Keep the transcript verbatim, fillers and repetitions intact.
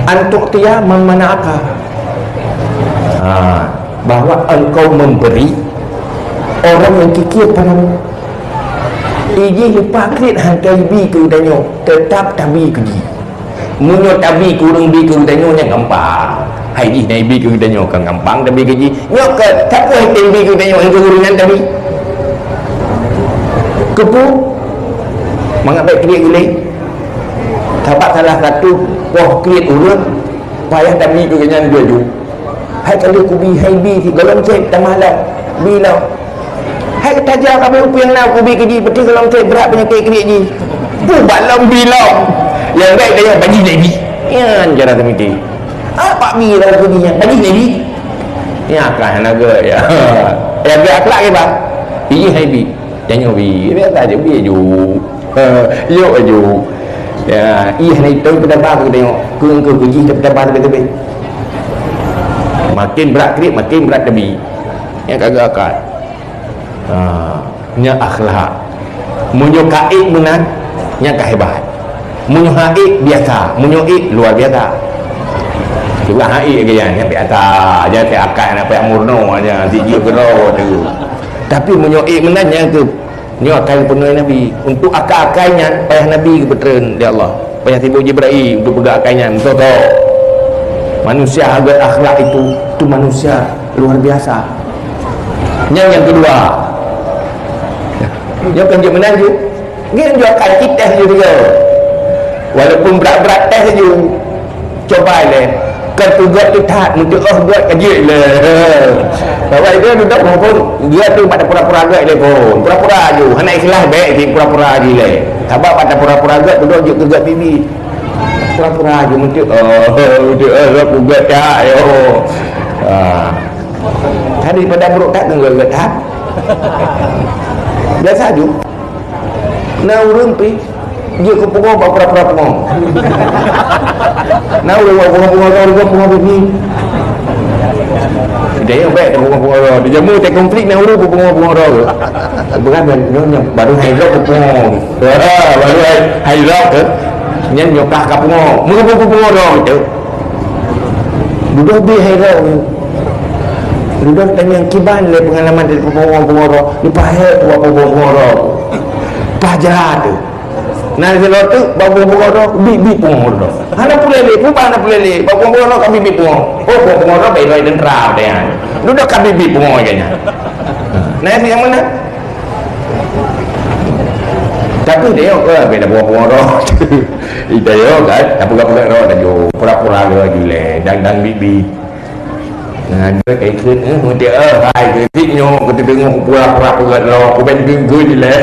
An tu'tiya man mana'aka. Ha, bahwa engkau memberi orang yang kikir padamu. Ijih leupah kriet han tabi keu geutanyoe, teutap tabi keu jih. Meunyoe tabi keu ureueng bi keu geutanyoe nyan gampang. Hai jih na ibi keu geutanyoe kan gampang tabi keu jih. Nyoe keu sapeue hai tem bi keu geutanyoe, keu ureueng nyan tabi. Keupeue? Mangat bèk kriet ulèe. Sabab salah satu poh kriet ureueng payah tabi keu geuhnyan laju. Hai ka lheueh kubi, hai bi sigohlom sép tamah lom. Bi lom. Hai taja ka beuh peue nyang na kubi keu jih, peuti gohlom sép brat peunyakét kriet jih. Puh bak lom bi lom. Nyang bèk tanyong bak jih na ibi. Nyan cara teumiti. Apa bi lom keu jih nyan? Bak jih na ibi. Nyan akhlak hana gèt, ya. Nyang gèt akhlak kiban? Ijih hai bi. Tanyoe bi. Biasa je bi aju. Ha, yok aju. Ya, ih na itong peutaba keu tanyoe. Keu, keu, keu jih peutaba teubi-teubi. Makin brat kriet, makin brat tabi. Nyan ka geuakai. Ha, nyan akhlak. Meunyoe ka ék meunan, nyan ka hebat. Meunyoe han ék, biasa. Meunyoe ék, luar biasa. Cuba han ék lagèe nyan, nyan biasa. Jangan saya akai aneuk payah murno aja, si jeuet keudroe tu. Tapi meunyoe ék meunan, nyan keu Nyoe akai geupeunui Nabi. Untuk akai-akai nyan, payah Nabi geupeutreun lé Allah. Payah sibôk Jibrail untuk peugah akai nyan. Beutôi-toi. Manusia agak akhlak itu, itu manusia luar biasa. Nyan nyang keudua. Nyoe kan jeuet meunan ju. Nyan ju akai kitéh ju dia. Walaupun brat-brat téh ju. Coba lé, kan peugöt teuh that, meuteuôh göt ka jeuet lé. Bapak Ibu duduk muphom, göt tu bak pura-pura göt lé phon. Pura-pura aju, hana ikhlas bèk jih pura-pura aju lé. Sabab bak pura-pura göt, duduk jeuet keu göt bibi. Pura-pura aju meuteuôh, meuteuôh göt peugöt that, yo. Ha. Tadi pada brôk that, kan göt that. Biasa aju. Na ureueng pih jeuet keu pungo bak pura-pura pungo. Na ureueng bak pungo-pungo roh, ureueng pungo bibi. Dia yang baik dah pungo-pungo roh. Di jamu tak konflik na ureueng pungo-pungo roh. Bukan nyoe, nyoe baru hai roh pungo. Ha, baru hai, hai roh tu. Nyan nyoe kah ka pungo. Meupungo-pungo roh tu. Dudoh bi hai roh. Dudoh tanyong kiban lé peungalaman dari pungo-pungo roh. Leupah hai pungo-pungo roh. Pah jahat tu. Na sidroe teuk bak pungo-pungo roh, bi-bi pungo roh. Hana peureulèe, peue hana peureulèe. Bak pungo-pungo roh ka bi-bi pungo. Oh, pungo-pungo roh bèk lôn teuntara watèe nyan. Dudoe ka bi-bi pungo lagèe nyan. Na nyang meunan. Tapi dia, eh, bèk na pungo-pungo roh. Ita yo kan, tapeugah-peugah roh laju. Pura-pura laju lé, dang-dang bi-bi. Nah, dia ikut, eh, mesti, eh, hai, kritik nyoe, kita tengok pura-pura peugah roh, aku ben genggun je lé.